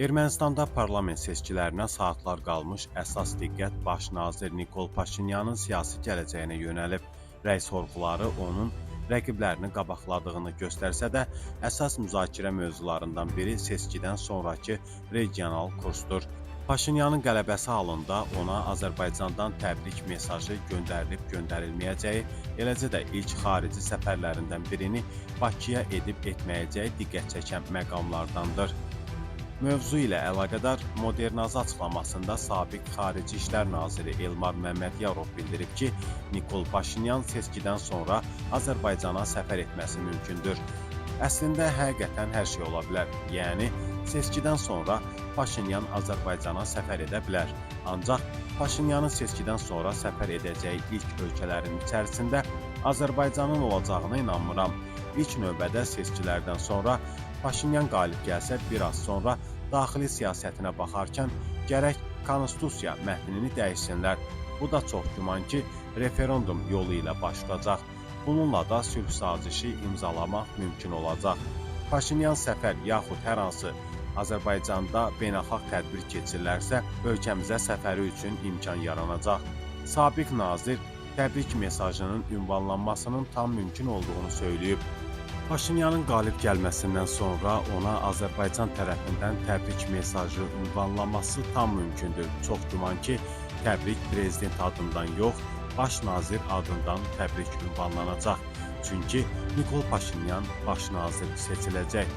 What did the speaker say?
Ermənistanda parlament seçkilərinə saatlar qalmış əsas diqqət baş nazir Nikol Paşinyanın siyasi gələcəyinə yönəlib. Rəy sorğuları onun rəqiblərini qabaqladığını göstərsə də, əsas müzakirə mövzularından biri seçkidən sonrakı regional kursdur. Paşinyanın qələbəsi halında ona Azərbaycandan təbrik mesajı göndərilib göndərilməyəcəyi, eləcə də ilk xarici səfərlərindən birini Bakıya edib etməyəcəyi diqqət çəkən məqamlardandır. Mövzu ilə əlaqədar Modernaza açıqlamasında sabiq Xarici İşlər naziri Elmar Məmmədiyarov bildirib ki, Nikol Paşinyan seçkidən sonra Azərbaycana səfər etməsi mümkündür. Əslində həqiqətən hər şey ola bilər. Yəni seçkidən sonra Paşinyan Azərbaycana səfər edə bilər. Ancaq Paşinyanın seçkidən sonra səfər edəcəyi ilk ölkələrin içərisində Azərbaycanın olacağına inanmıram. İlk növbədə seçkilərdən sonra Paşinyan qalib gəlsə, bir az sonra daxili siyasətinə baxarkən gərək konstitusiya mətnini dəyişsinlər. Bu da çox güman ki, referendum yolu ilə baş tutacaq. Bununla da sülh sazişi imzalamaq mümkün olacaq. Paşinyan səfər yaxud hər hansı Azərbaycanda beynəlxalq tədbir keçirilərsə, ölkəmizə səfəri üçün imkan yaranacaq. Sabiq nazir təbrik mesajının ünvanlanmasının tam mümkün olduğunu söyləyib. Paşinyanın qalib gəlməsindən sonra ona Azərbaycan tərəfindən təbrik mesajı ünvanlanması tam mümkündür. Çox güman ki, təbrik prezident adından yox, baş nazir adından təbrik ünvanlanacaq. Çünki Nikol Paşinyan baş nazir seçiləcək.